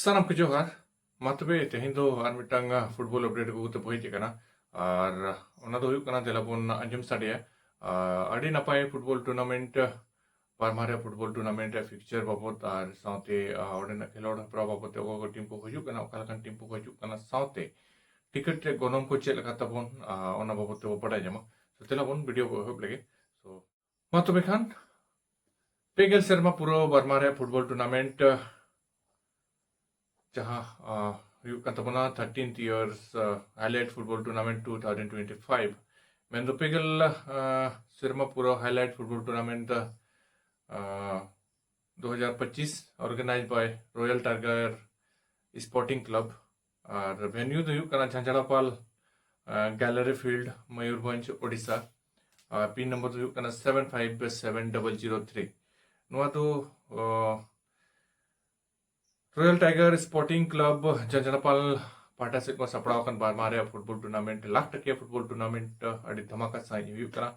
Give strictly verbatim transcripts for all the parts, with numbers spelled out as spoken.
ᱥᱟᱱᱟᱢ ᱠᱚ ᱡᱚᱦᱟᱨ᱾ ᱢᱟ ᱛᱚᱵᱮ ᱛᱮᱦᱮᱧ ᱫᱚ ᱟᱨ ᱢᱤᱫᱴᱟᱝ, ᱟ, ᱯᱷᱩᱴᱵᱚᱞ ᱟᱯᱰᱮᱴ ᱟᱹᱜᱩ ᱠᱟᱛᱮ ᱵᱚ ᱦᱮᱡ ᱟᱠᱟᱱᱟ᱾ ᱟᱨ ᱚᱱᱟ ᱫᱚ ᱦᱩᱭᱩᱜ ᱠᱟᱱᱟ, ᱫᱮᱞᱟ ᱵᱚᱱ ᱟᱸᱡᱚᱢ ᱥᱟᱰᱮᱭᱟ᱾ ᱟ, ᱟᱹᱰᱤ ᱱᱟᱯᱟᱭ ᱯᱷᱩᱴᱵᱚᱞ ᱴᱩᱨᱱᱟᱢᱮᱱᱴ, ᱵᱟᱨᱢᱟ ᱨᱮᱭᱟᱜ ᱯᱷᱩᱴᱵᱚᱞ ᱴᱩᱨᱱᱟᱢᱮᱱᱴ ᱨᱮᱭᱟᱜ ᱯᱷᱤᱠᱪᱟᱨ ᱵᱟᱵᱚᱫ ᱟᱨ ᱥᱟᱶᱛᱮ, ᱟ, ᱚᱸᱰᱮᱱᱟᱜ ᱠᱷᱮᱞᱳᱰ ᱦᱮᱯᱨᱟᱣ ᱵᱟᱵᱚᱫ ᱛᱮ ᱚᱠᱟ ᱠᱚ ᱴᱤᱢ ᱠᱚ ᱦᱤᱡᱩᱜ ᱠᱟᱱᱟ, ᱚᱠᱟ ᱞᱮᱠᱟᱱ ᱴᱤᱢ ᱠᱚ ᱦᱤᱡᱩᱜ ᱠᱟᱱᱟ, ᱥᱟᱶᱛᱮ ᱴᱤᱠᱤᱴ ᱨᱮᱭᱟᱜ ᱜᱚᱱᱚᱝ ᱠᱚ ᱪᱮᱫ ᱞᱮᱠᱟ ᱛᱟᱵᱚᱱ, ᱟ, ᱚᱱᱟ ᱵᱟᱵᱚᱫ ᱛᱮᱵᱚ ᱵᱟᱰᱟᱭ ᱧᱟᱢᱟ᱾ So, ᱫᱮᱞᱟ ᱵᱚᱱ ᱵᱷᱤᱰᱤᱭᱳ ᱵᱚ ᱮᱦᱚᱵ ᱞᱮᱜᱮ᱾ So, ᱢᱟ ᱛᱚᱵᱮ ᱠᱷᱟᱱ, ᱯᱮ ᱜᱮᱞ ᱥᱮᱨᱢᱟ ᱯᱩᱨᱟᱹᱣ ᱵᱟᱨᱢᱟ ᱨᱮᱭᱟᱜ ᱯᱷᱩᱴᱵᱚᱞ ᱴᱩᱨᱱᱟᱢᱮᱱᱴ, ᱡᱟᱦᱟᱸ, ᱟ, ᱦᱩᱭᱩᱜ ᱠᱟᱱ ᱛᱟᱵᱚᱱᱟ thirteenth years, ᱟ, highlight football tournament two thousand twenty-five᱾ ᱢᱮᱱᱫᱚ ᱯᱮ ᱜᱮᱞ, ᱟ, ᱥᱮᱨᱢᱟ ᱯᱩᱨᱟᱹᱣ highlight football tournament, ᱟ, ᱫᱩ ᱦᱟᱡᱟᱨ ᱯᱚᱸᱪᱤᱥ, organized by Royal Tiger Sporting Club᱾ ᱟᱨ ᱵᱷᱮᱱᱤᱭᱩ ᱫᱚ ᱦᱩᱭᱩᱜ ᱠᱟᱱᱟ ᱡᱷᱟᱸᱡᱽᱲᱟᱯᱟᱞ, ᱟ, ᱜᱮᱞᱟᱨᱤ ᱯᱷᱤᱞᱰ, ᱢᱚᱭᱩᱨᱵᱷᱚᱸᱡᱽ, ᱳᱰᱤᱥᱟ᱾ ᱟᱨ ᱯᱤᱱ ᱱᱚᱢᱵᱚᱨ ᱫᱚ ᱦᱩᱭᱩᱜ ᱠᱟᱱᱟ seven five seven double zero three᱾ ᱱᱚᱣᱟ ᱫᱚ, ᱟ, ᱨᱚᱭᱟᱞ ᱴᱟᱭᱜᱟᱨ ᱥᱯᱳᱨᱴᱤᱝ ᱠᱞᱟᱵᱽ ᱡᱷᱟᱸᱡᱽᱲᱟᱯᱟᱞ ᱯᱟᱦᱴᱟ ᱥᱮᱫ ᱠᱚ ᱥᱟᱯᱲᱟᱣ ᱟᱠᱟᱱ ᱵᱟᱨᱢᱟ ᱨᱮᱭᱟᱜ ᱯᱷᱩᱴᱵᱚᱞ ᱴᱩᱨᱱᱟᱢᱮᱱᱴ, ᱞᱟᱠᱷ ᱴᱟᱠᱟ ᱯᱷᱩᱴᱵᱚᱞ ᱴᱩᱨᱱᱟᱢᱮᱱᱴ ᱟᱹᱰᱤ ᱫᱷᱟᱢᱟᱠᱟ ᱥᱟᱺᱦᱤᱡ ᱦᱩᱭᱩᱜ ᱠᱟᱱᱟ᱾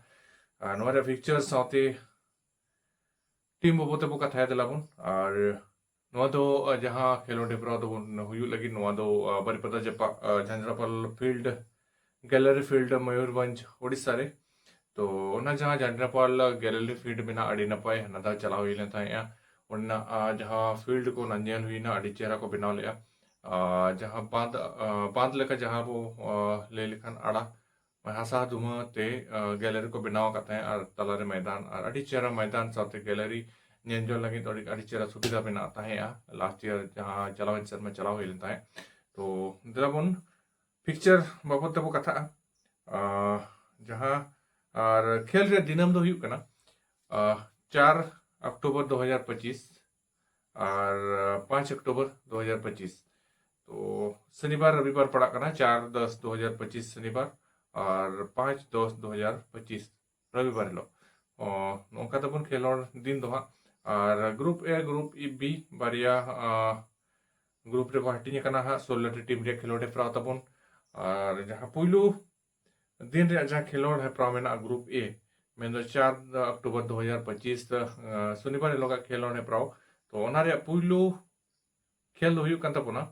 ᱟᱨ ᱱᱚᱣᱟ ᱨᱮᱭᱟᱜ ᱯᱷᱤᱠᱪᱟᱨ ᱥᱟᱶᱛᱮ ᱴᱤᱢ ᱵᱟᱵᱚᱫ ᱛᱮᱵᱚ ᱠᱟᱛᱷᱟᱭᱟ ᱫᱮᱞᱟ ᱵᱚᱱ᱾ ᱟᱨ ᱱᱚᱣᱟ ᱫᱚ, ᱟ, ᱡᱟᱦᱟᱸ ᱠᱷᱮᱞᱳᱰ ᱦᱮᱯᱨᱟᱣ ᱫᱚᱵᱚᱱ ᱦᱩᱭᱩᱜ ᱞᱟᱹᱜᱤᱫ, ᱱᱚᱣᱟ ᱫᱚ, ᱟ, ᱵᱟᱨᱤᱯᱟᱫᱟ ᱡᱟᱯᱟᱜ, ᱟ, ᱡᱷᱟᱸᱡᱽᱲᱟᱯᱟᱞ ᱯᱷᱤᱞᱰ, ᱜᱮᱞᱟᱨᱤ ᱯᱷᱤᱞᱰ, ᱢᱚᱭᱩᱨᱵᱷᱚᱸᱡᱽ, ᱳᱰᱤᱥᱟ ᱨᱮ᱾ ᱛᱚ ᱚᱱᱟ ᱡᱟᱦᱟᱸ ᱡᱷᱟᱸᱡᱽᱲᱟᱯᱟᱞ ᱜᱮᱞᱟᱨᱤ ᱯᱷᱤᱞᱰ ᱢᱮᱱᱟᱜᱼᱟ, ᱟᱹᱰᱤ ᱱᱟᱯᱟᱭ, ᱦᱟᱱᱟ ᱫᱷᱟᱣ ᱪᱟᱞᱟᱣ ᱦᱩᱭ ᱞᱮᱱ ᱛᱟᱦᱮᱸᱜᱼᱟ᱾ ᱚᱸᱰᱮᱱᱟᱜ, ᱟ, ᱡᱟᱦᱟᱸ ᱯᱷᱤᱞᱰ ᱠᱚ ᱚᱱᱟ ᱧᱮᱞ ᱦᱩᱭᱱᱟ, ᱟᱹᱰᱤ ᱪᱮᱦᱨᱟ ᱠᱚ ᱵᱮᱱᱟᱣ ᱞᱮᱜᱼᱟ᱾ ᱟ, ᱡᱟᱦᱟᱸ ᱵᱟᱸᱫ, ᱟ, ᱵᱟᱸᱫ ᱞᱮᱠᱟ ᱡᱟᱦᱟᱸ ᱵᱚ, ᱟ, ᱞᱟᱹᱭ ᱞᱮᱠᱷᱟᱱ ᱟᱲᱟ, ᱦᱟᱥᱟ ᱫᱷᱩᱢᱟᱹ ᱛᱮ, ᱟ, ᱜᱮᱞᱟᱨᱤ ᱠᱚ ᱵᱮᱱᱟᱣ ᱟᱠᱟᱫ ᱛᱟᱦᱮᱸᱫ ᱟᱨ ᱛᱟᱞᱟᱨᱮ ᱢᱚᱭᱫᱟᱱ, ᱟᱨ ᱟᱹᱰᱤ ᱪᱮᱦᱨᱟ ᱢᱚᱭᱫᱟᱱ ᱥᱟᱶᱛᱮ ᱜᱮᱞᱟᱨᱤ ᱧᱮᱞ ᱡᱚᱝ ᱞᱟᱹᱜᱤᱫ ᱟᱹᱰᱤ, ᱟᱹᱰᱤ ᱪᱮᱦᱨᱟ ᱥᱩᱵᱤᱫᱷᱟ ᱢᱮᱱᱟᱜ ᱛᱟᱦᱮᱸᱜᱼᱟ᱾ ᱞᱟᱥᱴ ᱤᱭᱟᱨ ᱡᱟᱦᱟᱸ ᱪᱟᱞᱟᱣᱮᱱ ᱥᱮᱨᱢᱟ ᱪᱟᱞᱟᱣ ᱦᱩᱭ ᱞᱮᱱ ᱛᱟᱦᱮᱸᱫ᱾ ᱛᱚ ᱫᱮᱞᱟ ᱵᱚᱱ ᱯᱤᱠᱪᱟᱨ ᱵᱟᱵᱚᱫ ᱛᱮᱵᱚ ᱠᱟᱛᱷᱟᱜᱼᱟ᱾ ᱟ, ᱡᱟᱦᱟᱸ, ᱟᱨ ᱠᱷᱮᱞ ᱨᱮᱭᱟᱜ ᱫᱤᱱᱟᱹᱢ ᱫᱚ ᱦᱩᱭᱩᱜ ᱠᱟᱱᱟ, ᱟ, ᱪᱟᱨ ᱚᱠᱴᱳᱵᱚᱨ ᱫᱩ ᱦᱟᱡᱟᱨ ᱯᱚᱸᱪᱤᱥ ᱟᱨ, ᱟ, ᱯᱟᱸᱪ ᱚᱠᱴᱳᱵᱚᱨ ᱫᱩ ᱦᱟᱡᱟᱨ ᱯᱚᱸᱪᱤᱥ᱾ ᱛᱚ ᱥᱚᱱᱤᱵᱟᱨ ᱨᱚᱵᱤᱵᱟᱨ ᱯᱟᱲᱟᱜ ᱠᱟᱱᱟ, ᱪᱟᱨ ᱫᱚᱥ ᱫᱩ ᱦᱟᱡᱟᱨ ᱯᱚᱸᱪᱤᱥ ᱥᱚᱱᱤᱵᱟᱨ ᱟᱨ ᱯᱟᱸᱪ ᱫᱚᱥ ᱫᱩ ᱦᱟᱡᱟᱨ ᱯᱚᱸᱪᱤᱥ ᱨᱚᱵᱤᱵᱟᱨ ᱦᱤᱞᱳᱜ᱾ ᱚ, ᱱᱚᱝᱠᱟ ᱛᱟᱵᱚᱱ ᱠᱷᱮᱞᱳᱰ ᱫᱤᱱ ᱫᱚ ᱦᱟᱸᱜ᱾ ᱟᱨ ᱜᱨᱩᱯ A, ᱜᱨᱩᱯ B ᱵᱟᱨᱭᱟ, ᱟ, ᱜᱨᱩᱯ ᱨᱮᱵᱚ ᱦᱟᱹᱴᱤᱧ ᱟᱠᱟᱱᱟ ᱦᱟᱸᱜ, ᱥᱳᱞᱞᱳ ᱴᱤ ᱴᱤᱢ ᱨᱮᱭᱟᱜ ᱠᱷᱮᱞᱳᱰ ᱦᱮᱯᱨᱟᱣ ᱛᱟᱵᱚᱱ᱾ ᱟᱨ ᱡᱟᱦᱟᱸ ᱯᱩᱭᱞᱩ ᱫᱤᱱ ᱨᱮᱭᱟᱜ ᱡᱟᱦᱟᱸ ᱠᱷᱮᱞᱳᱰ ᱦᱮᱯᱨᱟᱣ ᱢᱮᱱᱟᱜᱼᱟ ᱜᱨᱩᱯ A, ᱢᱮᱱᱫᱚ ᱪᱟᱨ ᱚᱠᱴᱳᱵᱚᱨ ᱫᱩ ᱦᱟᱡᱟᱨ ᱯᱚᱸᱪᱤᱥ, ᱟ, ᱥᱚᱱᱤᱵᱟᱨ ᱦᱤᱞᱳᱜᱟᱜ ᱠᱷᱮᱞᱳᱰ ᱦᱮᱯᱨᱟᱣ᱾ ᱛᱚ ᱚᱱᱟ ᱨᱮᱭᱟᱜ ᱯᱩᱭᱞᱩ ᱠᱷᱮᱞ ᱫᱚ ᱦᱩᱭᱩᱜ ᱠᱟᱱ ᱛᱟᱵᱚᱱᱟ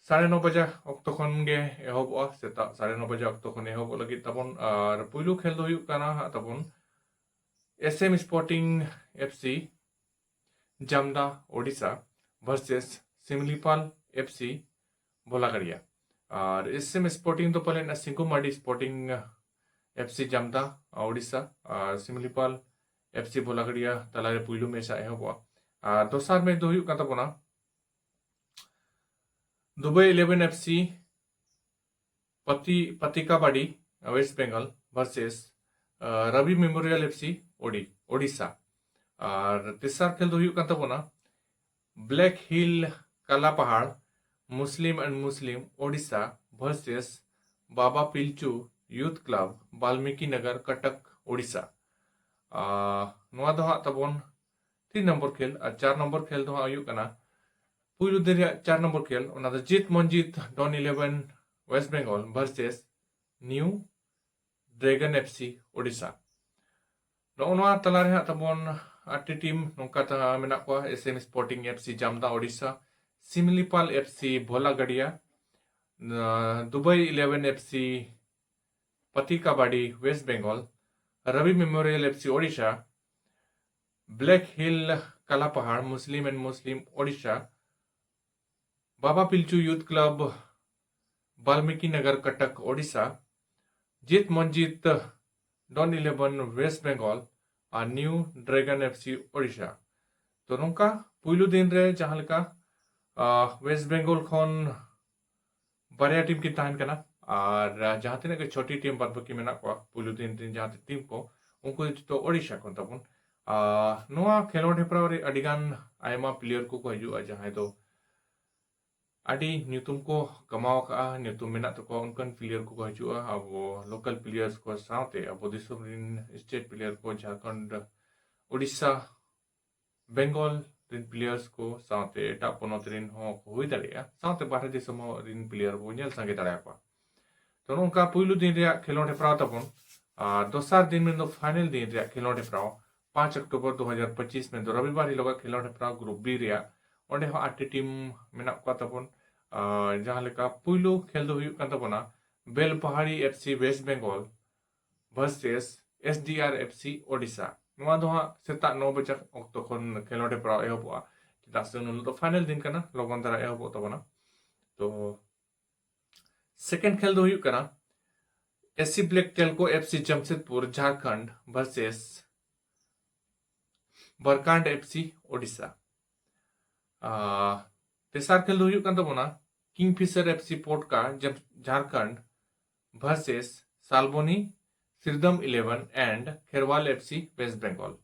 ᱥᱟᱲᱮ ᱱᱚ ᱵᱟᱡᱟ ᱚᱠᱛᱚ ᱠᱷᱚᱱ ᱜᱮ ᱮᱦᱚᱵᱚᱜᱼᱟ, ᱥᱮᱛᱟᱜ ᱥᱟᱲᱮ ᱱᱚ ᱵᱟᱡᱟ ᱚᱠᱛᱚ ᱠᱷᱚᱱ ᱮᱦᱚᱵᱚᱜ ᱞᱟᱹᱜᱤᱫ ᱛᱟᱵᱚᱱ᱾ ᱟᱨ ᱯᱩᱭᱞᱩ ᱠᱷᱮᱞ ᱫᱚ ᱦᱩᱭᱩᱜ ᱠᱟᱱᱟ ᱦᱟᱸᱜ ᱛᱟᱵᱚᱱ S M Sporting F C Jamda Odisha versus Similipal F C ᱵᱷᱚᱞᱟᱜᱟᱲᱤᱭᱟ᱾ ᱟᱨ S M Sporting ᱫᱚ ᱯᱟᱞᱮᱱ ᱥᱤᱝᱠᱩᱢᱟᱰᱤ Sporting F C Jamda Odisha ᱟᱨ ᱥᱤᱢᱞᱤᱯᱟᱞ F C ᱵᱷᱚᱞᱟᱜᱟᱲᱤᱭᱟ ᱛᱟᱞᱟᱨᱮ ᱯᱩᱭᱞᱩ ᱢᱮᱪ ᱮᱦᱚᱵᱚᱜᱼᱟ᱾ ᱟᱨ ᱫᱚᱥᱟᱨ ᱢᱮᱪ ᱫᱚ ᱦᱩᱭᱩᱜ ᱠᱟᱱ ᱛᱟᱵᱚᱱᱟ Dubai eleven F C Pati Patikabadi West Bengal versus Robi memorial F C ᱳᱰᱤ ᱳᱰᱤᱥᱟ᱾ ᱟᱨ ᱛᱮᱥᱟᱨ ᱠᱷᱮᱞ ᱫᱚ ᱦᱩᱭᱩᱜ ᱠᱟᱱ ᱛᱟᱵᱚᱱᱟ black hill Kalapahar Muslim and Muslim Odisha versus Baba Pilchu Youth Club Valmiki ᱱᱚᱜᱚᱨ ᱠᱚᱴᱚᱠ ᱳᱰᱤᱥᱟ᱾ ᱟᱨ ᱱᱚᱣᱟ ᱫᱚ ᱦᱟᱸᱜ ᱛᱟᱵᱚᱱ ᱛᱤᱱ ᱱᱚᱢᱵᱚᱨ ᱠᱷᱮᱞ᱾ ᱟᱨ ᱪᱟᱨ ᱱᱚᱢᱵᱚᱨ ᱠᱷᱮᱞ ᱫᱚ ᱦᱟᱸᱜ ᱦᱩᱭᱩᱜ ᱠᱟᱱᱟ ᱯᱩᱭᱞᱩ ᱫᱤᱱ ᱨᱮᱭᱟᱜ ᱪᱟᱨ ᱱᱚᱢᱵᱚᱨ ᱠᱷᱮᱞ, ᱚᱱᱟ ᱫᱚ ᱡᱤᱛ ᱢᱚᱱᱡᱤᱛ Don Eleven West Bengal versus New Dragon F C Odisha. ᱱᱚᱜᱼᱚ ᱱᱚᱣᱟ ᱛᱟᱞᱟ ᱨᱮ ᱦᱟᱸᱜ ᱛᱟᱵᱚᱱ ᱟᱴᱴᱤ ᱴᱤᱢ ᱱᱚᱝᱠᱟ ᱛᱟ ᱢᱮᱱᱟᱜ ᱠᱚᱣᱟ: S M Sporting F C Jamda Odisha, Simlipal F C Bholagadia, Dubai eleven F C Patikabadi West Bengal, Robi memorial F C Odisha, black hill Kalapahar Muslim and Muslim Odisha, Baba Pilchu Youth Club Valmiki Nagar Cuttack Odisha, Jeet ᱢᱚᱱᱡᱤᱛ Don Eleven West Bengal R New Dragon F C Odisha. ᱛᱚ ᱱᱚᱝᱠᱟ ᱯᱩᱭᱞᱩ ᱫᱤᱱ ᱨᱮ ᱡᱟᱦᱟᱸ ᱞᱮᱠᱟ west Bengal ᱠᱷᱚᱱ ᱵᱟᱨᱭᱟ team ᱠᱤᱱ ᱛᱟᱦᱮᱱ ᱠᱟᱱᱟ, ᱟᱨ ᱡᱟᱦᱟᱸ ᱛᱤᱱᱟᱹᱜ ᱜᱮ ᱪᱷᱚᱴᱤ ᱴᱤᱢ ᱵᱟᱫ ᱵᱟᱹᱠᱤ ᱢᱮᱱᱟᱜ ᱠᱚᱣᱟ ᱯᱩᱭᱞᱩ ᱫᱤᱱ ᱨᱮᱱ ᱡᱟᱦᱟᱸ ᱴᱤᱢ ᱠᱚ, ᱩᱱᱠᱩ ᱫᱚ ᱡᱚᱛᱚ ᱳᱰᱤᱥᱟ ᱠᱷᱚᱱ ᱛᱟᱵᱚᱱ᱾ ᱟᱨ ᱱᱚᱣᱟ ᱠᱷᱮᱞᱳᱰ ᱦᱮᱯᱨᱟᱣ ᱨᱮ ᱟᱹᱰᱤ ᱜᱟᱱ ᱟᱭᱢᱟ ᱯᱞᱮᱭᱟᱨ ᱠᱚᱠᱚ ᱦᱤᱡᱩᱜᱼᱟ, ᱡᱟᱦᱟᱸᱭ ᱫᱚ ᱟᱹᱰᱤ ᱧᱩᱛᱩᱢ ᱠᱚ ᱠᱟᱢᱟᱣ ᱟᱠᱟᱫᱼᱟ, ᱧᱩᱛᱩᱢ ᱢᱮᱱᱟᱜ ᱛᱟᱠᱚᱣᱟ, ᱚᱱᱠᱟᱱ ᱯᱞᱮᱭᱟᱨ ᱠᱚᱠᱚ ᱦᱤᱡᱩᱜᱼᱟ᱾ ᱟᱵᱚ ᱞᱳᱠᱟᱞ ᱯᱞᱮᱭᱟᱨᱥ ᱠᱚ ᱥᱟᱶᱛᱮ ᱟᱵᱚ ᱫᱤᱥᱚᱢ ᱨᱮᱱ ᱥᱴᱮᱴ ᱯᱞᱮᱭᱟᱨ ᱠᱚ, ᱡᱷᱟᱲᱠᱷᱚᱸᱰ, ᱳᱰᱤᱥᱟ, ᱵᱮᱝᱜᱚᱞ ᱨᱮᱱ ᱯᱞᱮᱭᱟᱨᱥ ᱠᱚ ᱥᱟᱶᱛᱮ ᱮᱴᱟᱜ ᱯᱚᱱᱚᱛ ᱨᱮᱱ ᱦᱚᱸ ᱠᱚ ᱦᱩᱭ ᱫᱟᱲᱮᱭᱟᱜᱼᱟ, ᱥᱟᱶᱛᱮ ᱵᱟᱦᱨᱮ ᱫᱤᱥᱚᱢ ᱦᱚᱸ ᱨᱮᱱ ᱯᱞᱮᱭᱟᱨ ᱵᱚ ᱧᱮᱞ ᱥᱟᱸᱜᱮ ᱫᱟᱲᱮᱭᱟᱠᱚᱣᱟ᱾ ᱛᱚ ᱱᱚᱝᱠᱟ ᱯᱩᱭᱞᱩ ᱫᱤᱱ ᱨᱮᱭᱟᱜ ᱠᱷᱮᱞᱳᱰ ᱦᱮᱯᱨᱟᱣ ᱛᱟᱵᱚᱱ᱾ ᱟᱨ ᱫᱚᱥᱟᱨ ᱫᱤᱱ ᱢᱮᱱᱫᱚ ᱯᱷᱟᱭᱱᱮᱞ ᱫᱤᱱ ᱨᱮᱭᱟᱜ ᱠᱷᱮᱞᱳᱰ ᱦᱮᱯᱨᱟᱣ ᱯᱟᱸᱪ ᱚᱠᱴᱳᱵᱚᱨ ᱫᱩ ᱦᱟᱡᱟᱨ ᱯᱚᱸᱪᱤᱥ ᱢᱮᱱᱫᱚ ᱨᱚᱵᱤᱵᱟᱨ ᱦᱤᱞᱳᱜᱟᱜ ᱠᱷᱮᱞᱳᱰ ᱦᱮᱯᱨᱟᱣ ᱜᱨᱩᱯ B ᱨᱮᱭᱟᱜ, ᱚᱸᱰᱮ ᱦᱚᱸ ᱟᱴᱴᱤ ᱴᱤᱢ ᱢᱮᱱᱟᱜ ᱠᱚᱣᱟ ᱛᱟᱵᱚᱱ᱾ ᱟᱨ ᱡᱟᱦᱟᱸ ᱞᱮᱠᱟ ᱯᱩᱭᱞᱩ ᱠᱷᱮᱞ ᱫᱚ ᱦᱩᱭᱩᱜ ᱠᱟᱱ ᱛᱟᱵᱚᱱᱟ Belpahari F C west Bengal versus S D R F C Odisha. ᱱᱚᱣᱟ ᱫᱚ ᱦᱟᱸᱜ ᱥᱮᱛᱟᱜ ᱱᱚ ᱵᱟᱡᱮ ᱚᱠᱛᱚ ᱠᱷᱚᱱ ᱠᱷᱮᱞᱳᱰ ᱦᱮᱯᱨᱟᱣ ᱮᱦᱚᱵᱚᱜᱼᱟ, ᱪᱮᱫᱟᱜ ᱥᱮ ᱩᱱ ᱦᱤᱞᱳᱜ ᱫᱚ ᱯᱷᱟᱭᱱᱮᱞ ᱫᱤᱱ ᱠᱟᱱᱟ, ᱞᱚᱜᱚᱱ ᱫᱷᱟᱨᱟ ᱮᱦᱚᱵᱚᱜ ᱛᱟᱵᱚᱱᱟ᱾ ᱛᱚ ᱥᱮᱠᱮᱱᱰ ᱠᱷᱮᱞ ᱫᱚ ᱦᱩᱭᱩᱜ ᱠᱟᱱᱟ S C black Telco F C Jamshedpur Jharkhand versus Barkand F C Odisha. ᱟᱨ ᱛᱮᱥᱟᱨ ᱠᱷᱮᱞ ᱫᱚ ᱦᱩᱭᱩᱜ ᱠᱟᱱ ᱛᱟᱵᱚᱱᱟ ᱠᱤᱝᱯᱷᱤᱥᱟᱨ ᱮᱯᱷ ᱥᱤ ᱯᱳᱴᱠᱟ ᱡᱟᱢ-, Jharkhand versus Salboni Sirdom eleven and Kherwal F C west Bengal.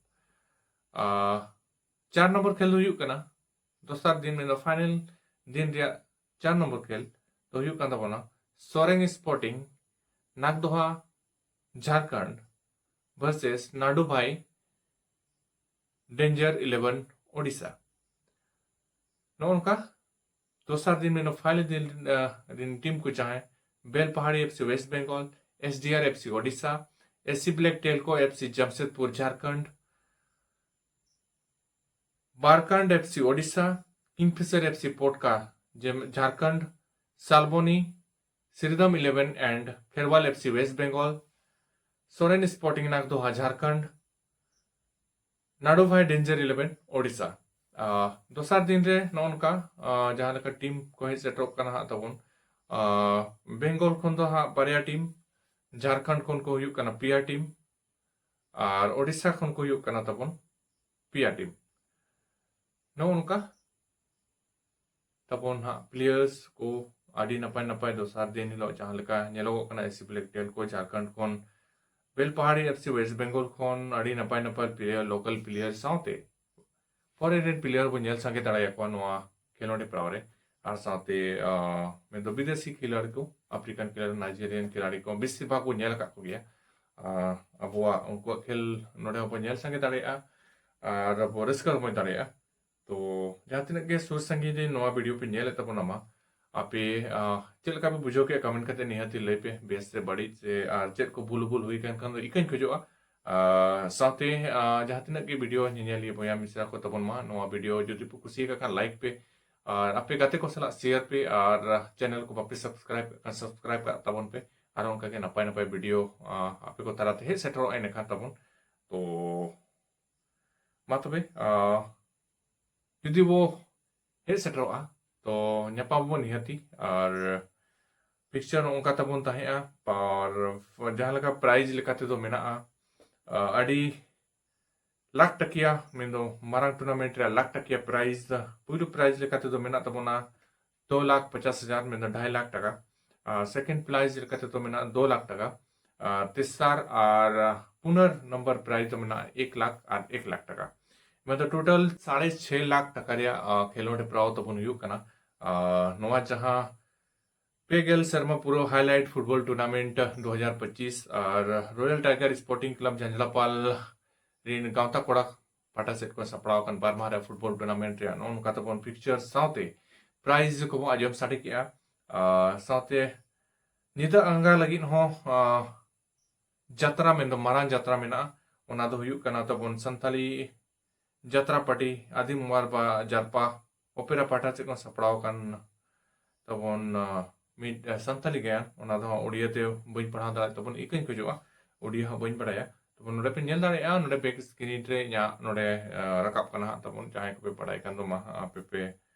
ᱟᱨ ᱪᱟᱨ ᱱᱚᱢᱵᱚᱨ ᱠᱷᱮᱞ ᱫᱚ ᱦᱩᱭᱩᱜ ᱠᱟᱱᱟ ᱫᱚᱥᱟᱨ ᱫᱤᱱ, ᱢᱮᱱᱫᱚ ᱯᱷᱟᱭᱱᱮᱞ ᱫᱤᱱ ᱨᱮᱭᱟᱜ ᱪᱟᱨ ᱱᱚᱢᱵᱚᱨ ᱠᱷᱮᱞ ᱫᱚ ᱦᱩᱭᱩᱜ ᱠᱟᱱ ᱛᱟᱵᱚᱱᱟ ᱥᱚᱨᱮᱝ ᱥᱯᱳᱨᱴᱤᱝ ᱱᱟᱜᱽᱫᱚᱦᱟ ᱡᱷᱟᱨᱠᱷᱚᱸᱰ ᱵᱷᱟᱨᱥᱮᱥ ᱱᱟᱰᱩ ᱵᱷᱟᱭ ᱰᱮᱧᱡᱟᱨ ᱤᱞᱮᱵᱷᱮᱱ ᱳᱰᱤᱥᱟ᱾ ᱱᱚᱜᱼᱚ ᱱᱚᱝᱠᱟ ᱫᱚᱥᱟᱨ ᱫᱤᱱ, ᱢᱮᱱᱫᱚ ᱯᱷᱟᱭᱱᱮᱞ ᱫᱤᱱ, ᱟᱦ, ᱨᱤᱱ ᱴᱤᱢ ᱠᱚ ᱡᱟᱦᱟᱸᱭ Belpahari F C west Bengal, S D R F C Odisha, S C black Telco F C Jamshedpur Jharkhand, Barkand F C Odisha, Kingfisher F C Potka ᱡᱮᱢ-, Jharkhand, Salboni Sirdam eleven and Kherwal F C west Bengal, Soren sporting Nagdoha Jharkhand, Nadu Bhai Denjar ᱤᱞᱮᱵᱷᱮᱱ ᱳᱰᱤᱥᱟ᱾ ᱟᱦ, ᱫᱚᱥᱟᱨ ᱫᱤᱱ ᱨᱮ ᱱᱚᱜᱼᱚ ᱱᱚᱝᱠᱟ, ᱟᱦ, ᱡᱟᱦᱟᱸ ᱞᱮᱠᱟ ᱴᱤᱢ ᱠᱚ ᱦᱮᱡ ᱥᱮᱴᱮᱨᱚᱜ ᱠᱟᱱᱟ ᱦᱟᱸᱜ ᱛᱟᱵᱚᱱ, ᱟᱦ, ᱵᱮᱝᱜᱚᱞ ᱠᱷᱚᱱ ᱫᱚ ᱦᱟᱸᱜ ᱵᱟᱨᱭᱟ ᱴᱤᱢ, ᱡᱷᱟᱨᱠᱷᱚᱸᱰ ᱠᱷᱚᱱ ᱠᱚ ᱦᱩᱭᱩᱜ ᱠᱟᱱᱟ ᱯᱮᱭᱟ ᱴᱤᱢ, ᱟᱨ ᱳᱰᱤᱥᱟ ᱠᱷᱚᱱ ᱠᱚ ᱦᱩᱭᱩᱜ ᱠᱟᱱᱟ ᱛᱟᱵᱚᱱ ᱯᱮᱭᱟ ᱴᱤᱢ᱾ ᱱᱚᱜᱼᱚ ᱱᱚᱝᱠᱟ ᱛᱟᱵᱚᱱ ᱦᱟᱸᱜ ᱯᱞᱮᱭᱟᱨᱥ ᱠᱚ ᱟᱹᱰᱤ ᱱᱟᱯᱟᱭ ᱱᱟᱯᱟᱭ ᱫᱚᱥᱟᱨ ᱫᱤᱱ ᱦᱤᱞᱳᱜ ᱡᱟᱦᱟᱸ ᱞᱮᱠᱟ ᱧᱮᱞᱚᱜᱚᱜ ᱠᱟᱱᱟ, S C black Telco Jharkhand ᱠᱷᱚᱱ Belpahari F C west Bengal ᱠᱷᱚᱱ ᱟᱹᱰᱤ ᱱᱟᱯᱟᱭ ᱱᱟᱯᱟᱭ ᱯᱞᱮᱭᱟᱨ, ᱞᱳᱠᱟᱞ ᱯᱞᱮᱭᱟᱨ ᱥᱟᱶᱛᱮ ᱯᱷᱚᱨᱮᱱ ᱨᱮᱱ ᱯᱞᱮᱭᱟᱨ ᱵᱚᱱ ᱧᱮᱞ ᱥᱟᱸᱜᱮ ᱫᱟᱲᱮᱭᱟᱠᱚᱣᱟ ᱱᱚᱣᱟ ᱠᱷᱮᱞᱳᱸᱰ ᱦᱮᱯᱨᱟᱣ ᱨᱮ᱾ ᱟᱨ ᱥᱟᱶᱛᱮ, ᱟᱦ, ᱢᱮᱱᱫᱚ ᱵᱤᱫᱮᱥᱤ ᱠᱷᱤᱞᱟᱲᱤ ᱠᱚ, ᱟᱯᱷᱨᱤᱠᱟᱱ ᱠᱷᱤᱞᱟᱲᱤ, ᱱᱟᱭᱡᱮᱨᱤᱭᱟᱱ ᱠᱷᱤᱞᱟᱲᱤ ᱠᱚ ᱵᱮᱥᱤᱨ ᱵᱷᱟᱜᱽ ᱵᱚᱱ ᱧᱮᱞ ᱟᱠᱟᱫ ᱠᱚᱜᱮᱭᱟ᱾ ᱟᱦ, ᱟᱵᱚᱣᱟᱜ ᱩᱱᱠᱩᱣᱟᱜ ᱠᱷᱮᱞ ᱱᱚᱰᱮ ᱦᱚᱸᱵᱚᱱ ᱧᱮᱞ ᱥᱟᱸᱜᱮ ᱫᱟᱲᱮᱭᱟᱜᱼᱟ ᱟᱨ ᱟᱵᱚ ᱨᱟᱹᱥᱠᱟᱹ ᱨᱚᱢᱚᱡᱽ ᱫᱟᱲᱮᱭᱟᱜᱼᱟ᱾ ᱛᱚ ᱡᱟᱦᱟᱸ ᱛᱤᱱᱟᱹᱜ ᱜᱮ ᱥᱩᱨ ᱥᱟᱺᱜᱤᱧ ᱨᱮ ᱱᱚᱣᱟ ᱵᱷᱤᱰᱤᱭᱳ ᱯᱮ ᱧᱮᱞᱮᱫ ᱛᱟᱵᱚᱱᱟ ᱢᱟ, ᱟᱯᱮ, ᱟᱦ, ᱪᱮᱫ ᱞᱮᱠᱟ ᱯᱮ ᱵᱩᱡᱷᱟᱹᱣ ᱠᱮᱫᱼᱟ, ᱠᱚᱢᱮᱱᱴ ᱠᱟᱛᱮ ᱱᱤᱦᱟᱹᱛᱤ ᱞᱟᱹᱭ ᱯᱮ, ᱵᱮᱥ ᱥᱮ ᱵᱟᱹᱲᱤᱡ ᱥᱮ, ᱟᱨ ᱪᱮᱫ ᱠᱚ ᱵᱷᱩᱞ ᱵᱷᱩᱞ ᱦᱩᱭ ᱟᱠᱟᱱ ᱠᱷᱟᱱ ᱫᱚ ᱤᱠᱟᱹᱧ ᱠᱷᱚᱡᱚᱜᱼᱟ᱾ ᱟᱨ ᱥᱟᱶᱛᱮ ᱟᱨ ᱡᱟᱦᱟᱸ ᱛᱤᱱᱟᱹᱜ ᱜᱮ ᱵᱷᱤᱰᱤᱭᱳ ᱧᱮᱧᱮᱞᱤᱭᱟᱹ ᱵᱚᱭᱦᱟ ᱢᱤᱥᱨᱟ ᱠᱚ ᱛᱟᱵᱚᱱ ᱢᱟ, ᱱᱚᱣᱟ ᱵᱷᱤᱰᱤᱭᱳ ᱡᱩᱫᱤ ᱯᱮ ᱠᱩᱥᱤᱭᱟᱠᱟᱫ ᱠᱷᱟᱱ ᱞᱟᱭᱤᱠ ᱯᱮ, ᱟᱨ ᱟᱯᱮ ᱜᱟᱛᱮ ᱠᱚ ᱥᱟᱞᱟᱜ ᱥᱮᱭᱟᱨ ᱯᱮ, ᱟᱨ ᱪᱮᱱᱮᱞ ᱠᱚ ᱵᱟᱯᱮ ᱥᱟᱵᱥᱠᱨᱟᱭᱤᱵ ᱠᱟᱜ ᱠᱷᱟᱱ ᱥᱟᱵᱥᱠᱨᱟᱭᱤᱵ ᱠᱟᱜ ᱛᱟᱵᱚᱱ ᱯᱮ᱾ ᱟᱨ ᱚᱱᱠᱟᱜᱮ ᱱᱟᱯᱟᱭ ᱱᱟᱯᱟᱭ ᱵᱷᱤᱰᱤᱭᱳ ᱟᱨ ᱟᱯᱮ ᱠᱚ ᱛᱟᱞᱟᱛᱮ ᱦᱮᱡ ᱥᱮᱴᱮᱨᱚᱜᱼᱟ ᱤᱱᱟᱹᱠᱷᱟᱱ ᱛᱟᱵᱚᱱ᱾ ᱛᱚ ᱢᱟ ᱛᱚᱵᱮ ᱟᱨ ᱡᱩᱫᱤ ᱵᱚ ᱦᱮᱡ ᱥᱮᱴᱮᱨᱚᱜᱼᱟ ᱛᱚ ᱧᱟᱯᱟᱢ ᱟᱵᱚᱱ ᱱᱤᱦᱟᱹᱛᱤ᱾ ᱟᱨ ᱯᱷᱤᱠᱥᱪᱟᱨ ᱱᱚᱝᱠᱟ ᱛᱟᱵᱚᱱ ᱛᱟᱦᱮᱸᱜᱼᱟ᱾ ᱟᱨ ᱡᱟᱦᱟᱸ ᱞᱮᱠᱟ ᱯᱨᱟᱭᱤᱡᱽ ᱞᱮᱠᱟ ᱛᱮᱫᱚ ᱢᱮᱱᱟᱜᱼᱟ, ᱟᱨ ᱟᱹᱰᱤ ᱞᱟᱠᱷ ᱴᱟᱠᱤᱭᱟ, ᱢᱮᱱᱫᱚ ᱢᱟᱨᱟᱝ ᱴᱩᱨᱱᱟᱢᱮᱱᱴ ᱨᱮᱭᱟᱜ ᱞᱟᱠᱷ ᱴᱟᱠᱤᱭᱟ ᱯᱨᱟᱭᱤᱡᱽ᱾ ᱯᱩᱭᱞᱩ ᱯᱨᱟᱭᱤᱡᱽ ᱞᱮᱠᱟ ᱛᱮᱫᱚ ᱢᱮᱱᱟᱜ ᱛᱟᱵᱚᱱᱟ ᱫᱩ ᱞᱟᱠᱷ ᱯᱚᱪᱟᱥ ᱦᱟᱡᱟᱨ, ᱢᱮᱱᱫᱚ ᱰᱷᱟᱭ ᱞᱟᱠᱷ ᱴᱟᱠᱟ᱾ ᱟᱨ ᱥᱮᱠᱮᱱᱰ ᱯᱨᱟᱭᱤᱡᱽ ᱞᱮᱠᱟ ᱛᱮᱫᱚ ᱢᱮᱱᱟᱜᱼᱟ ᱫᱩ ᱞᱟᱠᱷ ᱴᱟᱠᱟ᱾ ᱟᱨ ᱛᱮᱥᱟᱨ ᱟᱨ ᱯᱩᱱᱟᱨ ᱱᱚᱢᱵᱚᱨ ᱯᱨᱟᱭᱤᱡᱽ ᱫᱚ ᱢᱮᱱᱟᱜᱼᱟ ᱮᱠ ᱞᱟᱠᱷ ᱟᱨ ᱮᱠ ᱞᱟᱠᱷ ᱴᱟᱠᱟ᱾ ᱢᱮᱱᱫᱚ ᱴᱳᱴᱟᱞ ᱥᱟᱲᱮ ᱪᱷᱮ ᱞᱟᱠᱷ ᱴᱟᱠᱟ ᱨᱮᱭᱟᱜ ᱟᱨ ᱠᱷᱮᱞᱳᱰ ᱦᱮᱯᱨᱟᱣ ᱛᱟᱵᱚᱱ ᱦᱩᱭᱩᱜ ᱠᱟᱱᱟ᱾ ᱟᱨ ᱱᱚᱣᱟ ᱡᱟᱦᱟᱸ ᱯᱮ ᱜᱮᱞ ᱥᱮᱨᱢᱟ ᱯᱩᱨᱟᱹᱣ ᱦᱟᱭᱞᱟᱭᱤᱴ ᱯᱷᱩᱴᱵᱚᱞ ᱴᱩᱨᱱᱟᱢᱮᱱᱴ ᱫᱩ ᱦᱟᱡᱟᱨ ᱯᱚᱸᱪᱤᱥ ᱟᱨ ᱨᱚᱭᱟᱞ ᱴᱟᱭᱜᱟᱨ ᱥᱯᱳᱨᱴᱤᱝ ᱠᱞᱟᱵᱽ ᱡᱷᱟᱸᱡᱽᱞᱟᱯᱟᱞ ᱨᱤᱱ ᱜᱟᱶᱛᱟ ᱠᱚᱲᱟ ᱯᱟᱦᱴᱟ ᱥᱮᱫ ᱠᱷᱚᱱ ᱥᱟᱯᱲᱟᱣ ᱟᱠᱟᱱ ᱵᱟᱨ ᱢᱟᱦᱟ ᱨᱮᱭᱟᱜ ᱯᱷᱩᱴᱵᱚᱞ ᱴᱩᱨᱱᱟᱢᱮᱱᱴ ᱨᱮᱭᱟᱜ ᱱᱚᱜᱼᱚ ᱱᱚᱝᱠᱟ ᱛᱟᱵᱚᱱ ᱯᱷᱤᱠᱥᱪᱟᱨ ᱥᱟᱶᱛᱮ ᱯᱨᱟᱭᱤᱡᱽ ᱠᱚᱵᱚᱱ ᱟᱸᱡᱚᱢ ᱥᱟᱰᱮ ᱠᱮᱜᱼᱟ᱾ ᱟᱨ ᱥᱟᱶᱛᱮ ᱧᱤᱫᱟᱹ ᱟᱸᱜᱟ ᱞᱟᱹᱜᱤᱫ ᱦᱚᱸ ᱟᱨ ᱡᱟᱛᱨᱟ, ᱢᱮᱱᱫᱚ ᱢᱟᱨᱟᱝ ᱡᱟᱛᱨᱟ ᱢᱮᱱᱟᱜᱼᱟ᱾ ᱚᱱᱟ ᱫᱚ ᱦᱩᱭᱩᱜ ᱠᱟᱱᱟ ᱛᱟᱵᱚᱱ ᱥᱟᱱᱛᱟᱞᱤ ᱡᱟᱛᱨᱟ ᱯᱟᱨᱴᱤ ᱟᱹᱫᱤᱢ ᱢᱳᱣᱟᱨ ᱵᱟ ᱡᱟᱨᱯᱟ ᱚᱯᱮᱨᱟ ᱯᱟᱦᱴᱟ ᱥᱮᱫ ᱠᱷᱚᱱ ᱥᱟᱯᱲᱟᱣ ᱟᱠᱟᱱ ᱛᱟᱵᱚᱱ ᱟᱨ ᱢᱤᱫ ᱟᱨ ᱥᱟᱱᱛᱟᱞᱤ ᱜᱟᱭᱟᱱ᱾ ᱚᱱᱟ ᱫᱚ ᱦᱟᱸᱜ ᱩᱲᱤᱭᱟ ᱛᱮ ᱵᱟᱹᱧ ᱯᱟᱲᱦᱟᱣ ᱫᱟᱲᱮᱭᱟᱜ ᱛᱟᱵᱚᱱ, ᱤᱠᱟᱹᱧ ᱠᱷᱚᱡᱚᱜᱼᱟ, ᱩᱲᱤᱭᱟ ᱦᱚᱸ ᱵᱟᱹᱧ ᱵᱟᱲᱟᱭᱟ᱾ ᱛᱟᱵᱚᱱ ᱱᱚᱰᱮ ᱯᱮ ᱧᱮᱞ ᱫᱟᱲᱮᱭᱟᱜᱼᱟ, ᱱᱚᱰᱮ ᱵᱮᱠ ᱥᱠᱨᱤᱱ ᱨᱮ ᱤᱧᱟᱹᱜ ᱱᱚᱰᱮ ᱟᱨ ᱨᱟᱠᱟᱵ ᱠᱟᱱᱟ ᱦᱟᱸᱜ ᱛᱟᱵᱚᱱ᱾ ᱡᱟᱦᱟᱸᱭ ᱠᱚᱯᱮ ᱵᱟᱲᱟᱭ ᱠᱷᱟᱱ ᱫᱚ ᱢᱟ ᱦᱟᱸᱜ ᱟᱯᱮ ᱯᱮ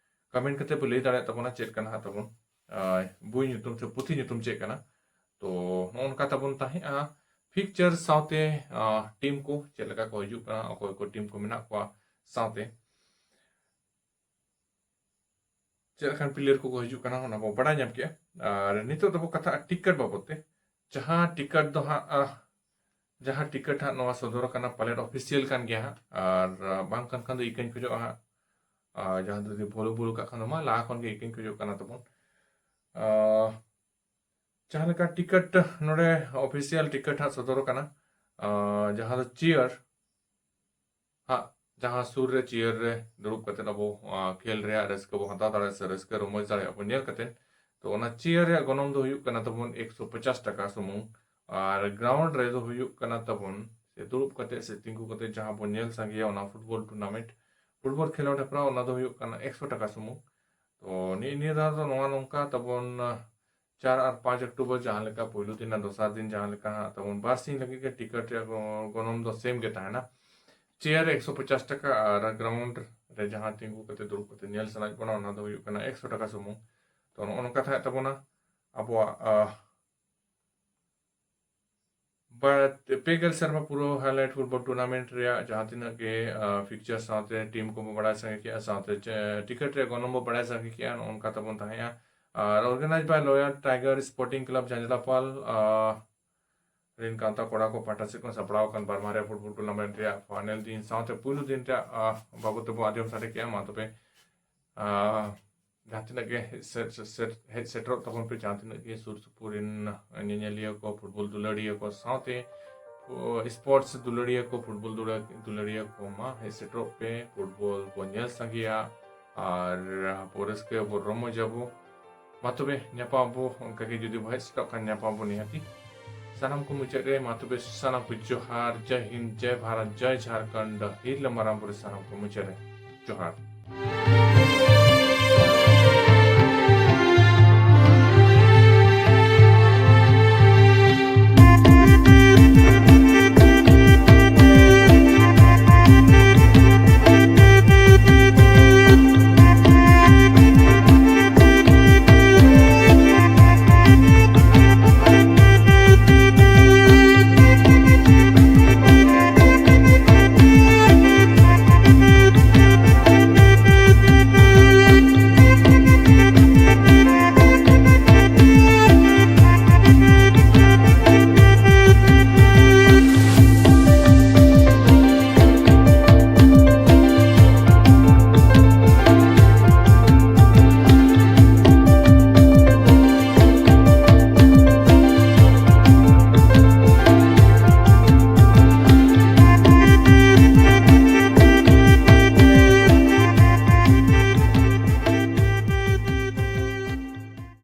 ᱠᱚᱢᱮᱱᱴ ᱠᱟᱛᱮ ᱯᱮ ᱞᱟᱹᱭ ᱫᱟᱲᱮᱭᱟᱜ ᱛᱟᱵᱚᱱᱟ ᱪᱮᱫ ᱠᱟᱱᱟ ᱦᱟᱸᱜ ᱛᱟᱵᱚᱱ ᱟᱨ ᱵᱳᱭ ᱧᱩᱛᱩᱢ ᱥᱮ ᱯᱩᱛᱷᱤ ᱧᱩᱛᱩᱢ ᱪᱮᱫ ᱠᱟᱱᱟ᱾ ᱛᱚ ᱱᱚᱜᱼᱚ ᱱᱚᱝᱠᱟ ᱛᱟᱵᱚᱱ ᱛᱟᱦᱮᱸᱜᱼᱟ ᱯᱷᱤᱠᱥᱪᱟᱨ ᱥᱟᱶᱛᱮ ᱟᱨ ᱴᱤᱢ ᱠᱚ ᱪᱮᱫ ᱞᱮᱠᱟ ᱠᱚ ᱦᱤᱡᱩᱜ ᱠᱟᱱᱟ, ᱚᱠᱚᱭ ᱠᱚ ᱴᱤᱢ ᱠᱚ ᱢᱮᱱᱟᱜ ᱠᱚᱣᱟ, ᱥᱟᱶᱛᱮ ᱪᱮᱫ ᱞᱮᱠᱟᱱ ᱯᱞᱮᱭᱟᱨ ᱠᱚᱠᱚ ᱦᱤᱡᱩᱜ ᱠᱟᱱᱟ, ᱚᱱᱟ ᱵᱚ ᱵᱟᱲᱟᱭ ᱧᱟᱢ ᱠᱮᱜᱼᱟ᱾ ᱟᱨ ᱱᱤᱛᱚᱜ ᱫᱚᱵᱚ ᱠᱟᱛᱷᱟᱜᱼᱟ ᱴᱤᱠᱤᱴ ᱵᱟᱵᱚᱫ ᱛᱮ᱾ ᱡᱟᱦᱟᱸ ᱴᱤᱠᱤᱴ ᱫᱚ ᱦᱟᱸᱜ ᱟᱨ ᱡᱟᱦᱟᱸ ᱴᱤᱠᱤᱴ ᱦᱟᱸᱜ ᱱᱚᱣᱟ ᱥᱚᱫᱚᱨ ᱟᱠᱟᱱᱟ, ᱯᱟᱞᱮᱱ ᱚᱯᱷᱤᱥᱤᱭᱟᱞ ᱠᱟᱱ ᱜᱮᱭᱟ ᱦᱟᱸᱜ, ᱟᱨ ᱟᱨ ᱵᱟᱝ ᱠᱟᱱ ᱠᱷᱟᱱ ᱫᱚ ᱤᱠᱟᱹᱧ ᱠᱷᱚᱡᱚᱜᱼᱟ ᱦᱟᱸᱜ᱾ ᱟᱨ ᱡᱟᱦᱟᱸ ᱡᱩᱫᱤ ᱵᱷᱩᱞ ᱵᱷᱩᱞ ᱠᱟᱜ ᱠᱷᱟᱱ ᱫᱚ ᱢᱟ ᱞᱟᱦᱟ ᱠᱷᱚᱱ ᱜᱮ ᱤᱠᱟᱹᱧ ᱠᱷᱚᱡᱚᱜ ᱠᱟᱱᱟ ᱛᱟᱵᱚᱱ᱾ ᱟᱨ ᱡᱟᱦᱟᱸ ᱞᱮᱠᱟ ᱴᱤᱠᱤᱴ ᱱᱚᱰᱮ ᱚᱯᱷᱤᱥᱤᱭᱟᱞ ᱴᱤᱠᱤᱴ ᱦᱟᱸᱜ ᱥᱚᱫᱚᱨ ᱟᱠᱟᱱᱟ, ᱟᱨ ᱡᱟᱦᱟᱸ ᱫᱚ ᱪᱮᱭᱟᱨ ᱦᱟᱸᱜ, ᱡᱟᱦᱟᱸ ᱥᱩᱨ ᱨᱮ ᱪᱮᱭᱟᱨ ᱨᱮ ᱫᱩᱲᱩᱵ ᱠᱟᱛᱮᱫ ᱟᱵᱚ ᱟᱨ ᱠᱷᱮᱞ ᱨᱮᱭᱟᱜ ᱨᱟᱹᱥᱠᱟᱹ ᱵᱚ ᱦᱟᱛᱟᱣ ᱫᱟᱲᱮᱭᱟᱜᱼᱟ ᱥᱮ ᱨᱟᱹᱥᱠᱟᱹ ᱨᱚᱢᱚᱡᱽ ᱫᱟᱲᱮᱭᱟᱜᱼᱟ ᱵᱚᱱ ᱧᱮᱞ ᱠᱟᱛᱮᱫ᱾ ᱛᱚ ᱚᱱᱟ ᱪᱮᱭᱟᱨ ᱨᱮᱭᱟᱜ ᱜᱚᱱᱚᱝ ᱫᱚ ᱦᱩᱭᱩᱜ ᱠᱟᱱᱟ ᱛᱟᱵᱚᱱ ᱮᱠᱥᱚ ᱯᱚᱪᱟᱥ ᱴᱟᱠᱟ ᱥᱩᱢᱩᱝ, ᱟᱨ ᱜᱨᱟᱣᱩᱱᱰ ᱨᱮᱫᱚ ᱦᱩᱭᱩᱜ ᱠᱟᱱᱟ ᱛᱟᱵᱚᱱ ᱥᱮ ᱫᱩᱲᱩᱵ ᱠᱟᱛᱮ ᱥᱮ ᱛᱤᱸᱜᱩ ᱠᱟᱛᱮ ᱡᱟᱦᱟᱸ ᱵᱚᱱ ᱧᱮᱞ ᱥᱟᱸᱜᱮᱭᱟ ᱚᱱᱟ ᱯᱷᱩᱴᱵᱚᱞ ᱴᱩᱨᱱᱟᱢᱮᱱᱴ, ᱯᱷᱩᱴᱵᱚᱞ ᱠᱷᱮᱞᱳᱰ ᱦᱮᱯᱨᱟᱣ, ᱚᱱᱟ ᱫᱚ ᱦᱩᱭᱩᱜ ᱠᱟᱱᱟ ᱮᱠᱥᱚ ᱴᱟᱠᱟ ᱥᱩᱢᱩᱝ᱾ ᱛᱚ ᱱᱤᱭᱟᱹ ᱱᱤᱭᱟᱹ ᱫᱷᱟᱣ ᱫᱚ ᱱᱚᱣᱟ ᱱᱚᱝᱠᱟ ᱛᱟᱵᱚᱱ, ᱟᱸ, ᱪᱟᱨ ᱟᱨ ᱯᱟᱸᱪ ᱚᱠᱴᱳᱵᱚᱨ ᱡᱟᱦᱟᱸ ᱞᱮᱠᱟ ᱯᱳᱭᱞᱳ ᱫᱤᱱ ᱟᱨ ᱫᱚᱥᱟᱨ ᱫᱤᱱ ᱡᱟᱦᱟᱸ ᱞᱮᱠᱟ ᱦᱟᱸᱜ ᱛᱟᱵᱚᱱ ᱵᱟᱨ ᱥᱤᱧ ᱞᱟᱹᱜᱤᱫ ᱜᱮ ᱴᱤᱠᱤᱴ ᱨᱮᱭᱟᱜ ᱜᱚ-, ᱜᱚᱱᱚᱝ ᱫᱚ ᱥᱮᱢ ᱜᱮ ᱛᱟᱦᱮᱱᱟ᱾ ᱪᱮᱭᱟᱨ ᱨᱮ ᱮᱠᱥᱚ ᱯᱚᱪᱟᱥ ᱴᱟᱠᱟ ᱟᱨ ᱜᱨᱟᱣᱩᱱᱰ ᱨᱮ ᱡᱟᱦᱟᱸ ᱛᱤᱸᱜᱩ ᱠᱟᱛᱮ ᱫᱩᱲᱩᱵ ᱠᱟᱛᱮ ᱧᱮᱞ ᱥᱟᱱᱟᱭᱮᱫ ᱵᱚᱱᱟ ᱚᱱᱟ ᱫᱚ ᱦᱩᱭᱩᱜ ᱠᱟᱱᱟ ᱮᱠᱥᱚ ᱴᱟᱠᱟ ᱥᱩᱢᱩᱝ᱾ ᱛᱚ ᱱᱚᱜᱼᱚ ᱱᱚᱝᱠᱟ ᱛᱟᱦᱮᱸ ᱛᱟᱵᱚᱱᱟ ᱟᱵᱚᱣᱟᱜ, ᱟᱸ, ᱵᱟ-, ᱯᱮ ᱜᱮᱞ ᱥᱮᱨᱢᱟ ᱯᱩᱨᱟᱹᱣ highlight football tournament ᱨᱮᱭᱟᱜ ᱡᱟᱦᱟᱸ ᱛᱤᱱᱟᱹᱜ ᱜᱮ, ᱟᱸ, fixture ᱥᱟᱶᱛᱮ team ᱠᱚᱵᱚ ᱵᱟᱲᱟᱭ ᱥᱟᱸᱜᱮ ᱠᱮᱜᱼᱟ, ᱥᱟᱶᱛᱮ ᱪᱮ-, ᱴᱤᱠᱤᱴ ᱨᱮᱭᱟᱜ ᱜᱚᱱᱚᱝ ᱵᱚ ᱵᱟᱲᱟᱭ ᱥᱟᱸᱜᱮ ᱠᱮᱜᱼᱟ, ᱱᱚᱜᱼᱚ ᱱᱚᱝᱠᱟ ᱛᱟᱵᱚᱱ ᱛᱟᱦᱮᱸᱜᱼᱟ᱾ ᱟᱨ organized by Loyal Tiger Sporting Club ᱡᱷᱟᱸᱡᱽᱨᱟᱯᱟᱞ, ᱟᱸ, ᱨᱤᱱ ᱜᱟᱶᱛᱟ ᱠᱚᱲᱟ ᱠᱚ ᱯᱟᱦᱴᱟ ᱥᱮᱫ ᱠᱷᱚᱱ ᱥᱟᱯᱲᱟᱣ ᱟᱠᱟᱱ ᱵᱟᱨᱢᱟ ᱨᱮᱭᱟᱜ ᱯᱷᱩᱴᱵᱚᱞ ᱴᱩᱨᱱᱟᱢᱮᱱᱴ ᱨᱮᱭᱟᱜ ᱯᱷᱟᱭᱱᱮᱞ ᱫᱤᱱ ᱥᱟᱶᱛᱮ ᱯᱩᱭᱞᱩ ᱫᱤᱱ ᱨᱮᱭᱟᱜ, ᱟᱸ, ᱵᱟᱵᱚᱫ ᱛᱮᱵᱚ ᱟᱸᱡᱚᱢ ᱥᱟᱰᱮ ᱠᱮᱜᱼᱟ᱾ ᱢᱟ ᱛᱚᱵᱮ, ᱟᱸ, ᱡᱟᱦᱟᱸ ᱛᱤᱱᱟᱹᱜ ᱜᱮ ᱥᱮ-, ᱥᱮ-, ᱥᱮ-, ᱦᱮᱡ ᱥᱮᱴᱮᱨᱚᱜ ᱛᱟᱵᱚᱱ ᱯᱮ, ᱡᱟᱦᱟᱸ ᱛᱤᱱᱟᱹᱜ ᱜᱮ ᱥᱩᱨ ᱥᱩᱯᱩᱨ ᱨᱮᱱ ᱧᱮᱧᱮᱞᱤᱭᱟᱹ ᱠᱚ, ᱯᱷᱩᱴᱵᱚᱞ ᱫᱩᱞᱟᱹᱲᱤᱭᱟᱹ ᱠᱚ, ᱥᱟᱶᱛᱮ, ᱚ, sports ᱫᱩᱞᱟᱹᱲᱤᱭᱟᱹ ᱠᱚ, ᱯᱷᱩᱴᱵᱚᱞ ᱫᱩᱞᱟᱹ-, ᱫᱩᱞᱟᱹᱲᱤᱭᱟᱹ ᱠᱚ, ᱢᱟ ᱦᱮᱡ ᱥᱮᱴᱮᱨᱚᱜ ᱯᱮ, ᱯᱷᱩᱴᱵᱚᱞ ᱵᱚ ᱧᱮᱞ ᱥᱟᱸᱜᱮᱭᱟ ᱟᱨ ᱟᱵᱚ ᱨᱟᱹᱥᱠᱟᱹ ᱵᱚ ᱨᱚᱢᱚᱡᱟᱵᱚ᱾ ᱢᱟ ᱛᱚᱵᱮ ᱧᱟᱯᱟᱢ ᱟᱵᱚ, ᱚᱱᱠᱟ ᱜᱮ ᱡᱩᱫᱤ ᱵᱚ ᱦᱮᱡ ᱥᱮᱴᱮᱨᱚᱜ ᱠᱷᱟᱱ ᱧᱟᱯᱟᱢ ᱟᱵᱚ ᱱᱤᱦᱟᱹᱛᱤ᱾ ᱥᱟᱱᱟᱢ ᱠᱚ ᱢᱩᱪᱟᱹᱫ ᱨᱮ ᱢᱟ ᱛᱚᱵᱮ ᱥᱟᱱᱟᱢ ᱠᱚ ᱡᱚᱦᱟᱨ, ᱡᱟᱭ ᱦᱤᱱᱫ, ᱡᱟᱭ ᱵᱷᱟᱨᱚᱛ, ᱡᱟᱭ ᱡᱷᱟᱨᱠᱷᱚᱸᱰ, ᱦᱤᱨᱞᱟᱹ ᱢᱟᱨᱟᱝ ᱵᱩᱨᱩ ᱥᱟᱱᱟᱢ ᱠᱚ ᱢᱩᱪᱟᱹᱫ ᱨᱮ ᱡᱚᱦᱟᱨ᱾